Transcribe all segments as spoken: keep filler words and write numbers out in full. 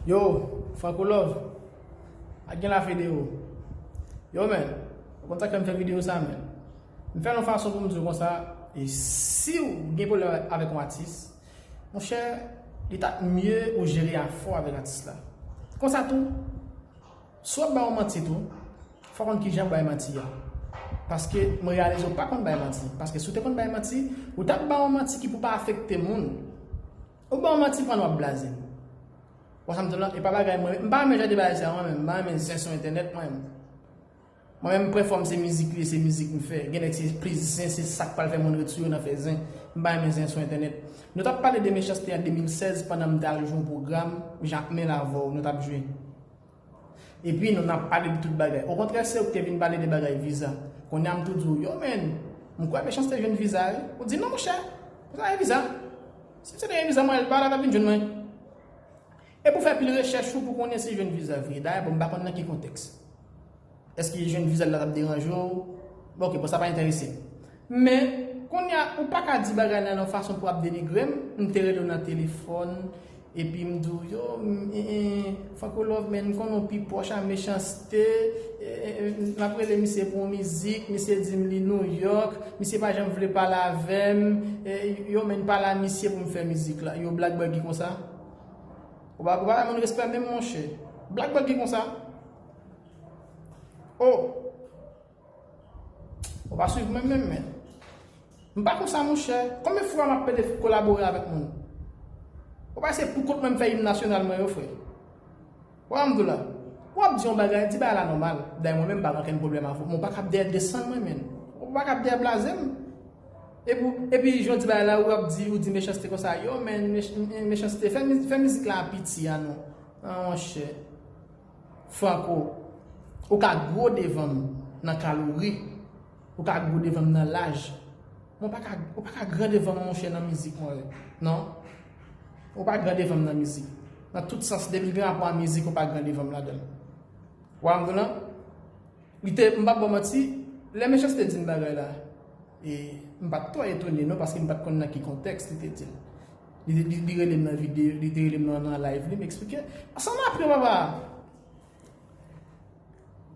Yo, Franco Love, ak gen la fede yo. Yo, men, ou konn sa k fè m fè videyo sa, men. M fè l yon fason pou m di w konsa, e si w gen pwoblèm avèk yon atis, monchè, li t ap mye ou jere afè w avèk atis la. Konsa tou, si w ap ba yon manti tou, fò w konn kijan w bay manti a. Paske mwen reyalize w pa konn bay manti. Paske si w te konn bay manti, ou t ap ba yon manti ki pou pa afekte moun. Ou ba yon manti pandan w ap blaze m. Ou wè sa m di w la? E pa bagay mwen, m pa renmen jan de bagay sa yo, mwen menm. M pa renmen zen sou entènèt, mwen menm. Mwen menm, m prefòm se mizik li, se mizik m fè. Gen nèg se plis zen, se sa k pral fè moun ret sou yo nan fè zen. M pa renmen zen sou entènèt. Nou t ap pale de Mechanste an de mil sèz pandan m t al jwe yon pwogram, Jakmèl avè w, nou t ap jwe. Epi nou n ap pale de tout bagay. Okontrè, se ou ki te vin pale de bagay viza. Kounye a m tou di w, yo, men, m kwè Mechanste jwenn viza, wi. Ou di, non, monchè, sa e viza. Si m se te gen viza, mwen, l pa la, t ap vin jwenn mwen. E pou fè pil rechèch ou pou konnen si l jwenn viza vre. Dayè, bon, m pa konn nan ki kontèks. Èske jwenn viza la t ap deranje w? Bon, ok, bon, sa pa enterese m. Men, kounye a, ou pa ka di bagay la nan yon fason pou ap denigre m. M te rele w nan telefòn, epi m di w, yo, m, e, e, Franco Love, men, m konnen w pi pwòch a Mechanste, e, e, e, m ap rele misye pou yon mizik, misye di m li Nouyòk, misye pa janm vle pale avè m, e, yo, men, pale a misye pou m fè mizik la. Yo, Black Buggy konsa? Ou pa, ou pa ba moun respè menm, monchè. Black Buggy konsa? Oh! Ou pa swiv mwen menm, men. M pa konsa, monchè. Konbyen fwa m ap pede kolabore avèk moun? Ou pa se pou kont mwen m fè im nasyonal mwen yo, frè? Ou wè m di w la? W ap di yon bagay, di bagay la nòmal. Dayè, mwen menm, m pa gen okenn pwoblèm avè w. Men w pa kab dèyè desann mwen, men. Ou pa kab dèyè blaze m. Epi, epi jan w di bagay la, w ap di, ou di Mechanste konsa, yo, men, Mech-, Mechanste, fè, miz- fè mizik la piti a non. Ah, monchè. Franco, ou ka gwo devan m nan kalori, ou ka gwo devan m nan laj, men ou pa ka, ou pa ka gran devan m, monchè, nan mizik, mwen, non. Ou pa gran devan m nan mizik. Nan tout sans, depi l gen rapò a mizik, ou pa gran devan m ladan l. Ou wè m di w la? Li te, m p ap ba w manti, lè Mechanste di m bagay la, e m pa t twò etone non, paske m pa t konn nan ki kontèks li te di l. Li, li, li rele m nan videyo, li te rele m nan, nan live li, m eksplike. Sa m apre, papa.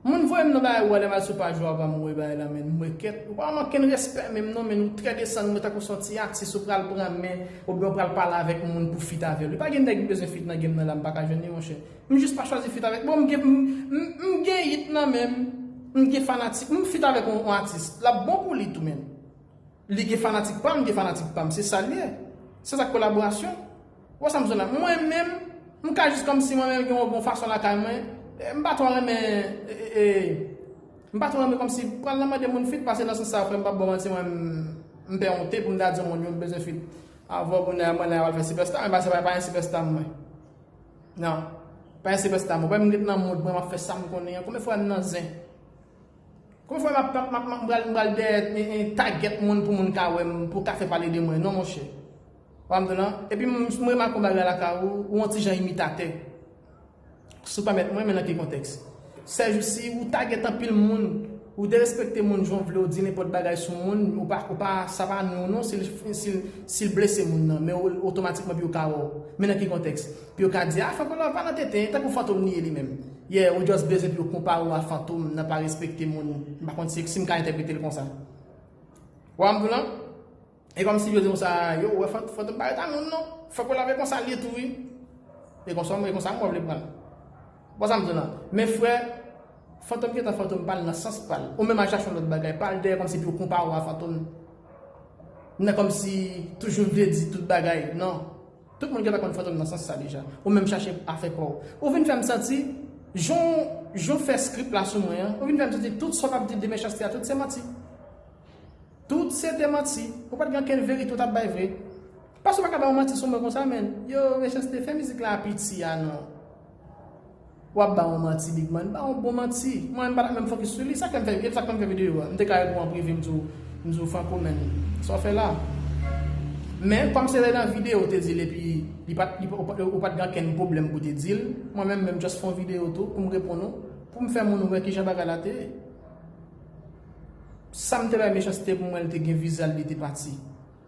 Moun voye m nan bagay ou a, lè m al sou paj ou a, pa m wè bagay la, men m wè kèt. Ou pa manke n respè menm non, men ou trè desann mwen tankou se yon ti atis ou pral pran men, oubyen ou pral pale avèk moun pou feat avè l. Li pa gen nèg m bezwen feat nan game nan la, m pa ka jwenn li, monchè. M jis pa chwazi feat avèk. Bon, m gen, m, m, m gen hit nan men m. M gen fanatik. M feat avèk yon, yon atis. L ap bon pou li tou, men. Li gen fanatik pa m, m gen fanatik pa m. Se sa l ye. Se sa k kolaborasyon. Ou wè sa m di w la? Mwen menm, m ka jis kòmsi mwen menm gen yon bon fason lakay mwen. E, m pa twò renmen, e, e, e, m pa twò renmen kòmsi pral nan mande moun feat, paske nan sans sa, frè m, m p ap ba w manti, mwen, m, m pè onte pou m ta di yon moun yo m bezwen feat. Avè w, kounye a, mwen la, y ap fè sipèsta, men pa, se pa, pa yon sipèsta mwen. Non. Pa yon sipèsta mwen. Ou wè m ret nan mood mwen, m ap fè sa m konnen an. Konbyen fwa m nan zen? Konbyen fwa m ap, m ap, m ap, m ap, m pral, m pral dèyè, e, e, tagèt moun pou moun ka wè m, pou ka fè pale de mwen? Non, monchè. Ou wè m di w la? Epi m, m remake yon bagay lakay ou, ou yon ti jan imitatè. Si w pèmèt mwen, men nan ki kontèks? Sèjousi, ou tagèt anpil moun, ou derespekte moun jan w vle, ou di nenpòt bagay sou moun, ou pa, ou pa, sa pa nou non, si l, si l, si l blese moun nan, men ou, otomatikman pou yo ka wè w. Men nan ki kontèks? Pou yo ka di, a, Franco Love pa nan tenten, tankou Fantom li ye li menm. Yeah, ou just bezwen pou yo konpare w a Fantom, nan pa respekte moun. M pa konn si, si m ka entèprete l konsa. Ou wè m di w la? E kòmsi yo di konsa, yo, ou wè Fan-, Fantom pa ret a moun non. Franco Love konsa l ye tou, wi. E konsa, e konsa mwen vle pran l. Bon, sa m di w la. Men frè, Fantom gentan Fantom pa l nan sans pa l. Ou menm al chache yon lòt bagay, pa al dèyè kòmsi pou yo konpare w a Fantom. Nan kòmsi toujou vle di tout bagay. Non. Tout moun gentan konn Fantom nan sans sa deja. Ou menm chache afè pa w. Ou vin fè m santi, jan, jan w fè script la sou mwen an, ou vin fè m santi tout sa w t ap di de Mechanste a, tout se manti. Tout se te manti. Ou pa t gen okenn verite w t ap bay vre. Paske w pa ka bay yon manti sou mwen konsa, men. Yo, Mechanste, fè mizik la piti a non. W ap ba yon manti, Big Man. Ba yon bon manti. Mwen, m pa t ap menm fokis sou li. Sa k fè m fè, e sa k fè m fè videyo a. M te ka reponn an prive, m di w, m di w, Franco, men, sa w fè la? Men, kòm se te nan videyo w te di l, epi li pa t, li pa, ou pa, ou pa t gen okenn pwoblèm pou w te di l, mwen menm, menm just fè yon videyo tou, pou m reponn ou, pou m fè moun wè kijan bagay la te ye. Sa m te bay Mechanste pou mwen, li te gen viza l, li te pati.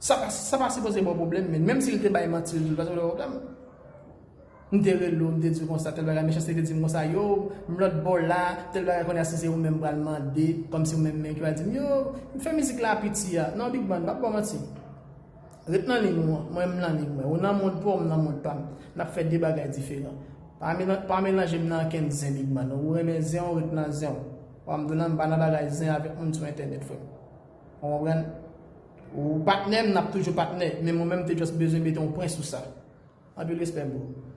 Sa pa, sa pa sipoze ba w pwoblèm, men menm si l te bay manti, li pa sipoze ba w pwoblèm. M te rele w, m te di w konsa, tèl bagay, Mechanste te di m konsa, yo, m lòt bò la, tèl bagay, kounye a si se ou menm pral mande, kòmsi ou menm menm ki pral di m, yo, m fè mizik la piti a. Non, Big Man, m p ap ba w manti. Ret nan liy ou an, mwen m nan liy mwen. Ou nan mond pa w, m nan mond pa m. N ap fè de bagay diferan. Pa melan-, pa melanje m nan ankenn zen, Big Man. Ou renmen zen w, ret nan zen w. W ap m di w la, m pa nan bagay zen avèk moun sou entènèt, frè m. Ou konprann? Ou patnè m, n ap toujou patnè. Men mwen menm, m te just bezwen mete yon pwen sou sa. Anpil respè, bro.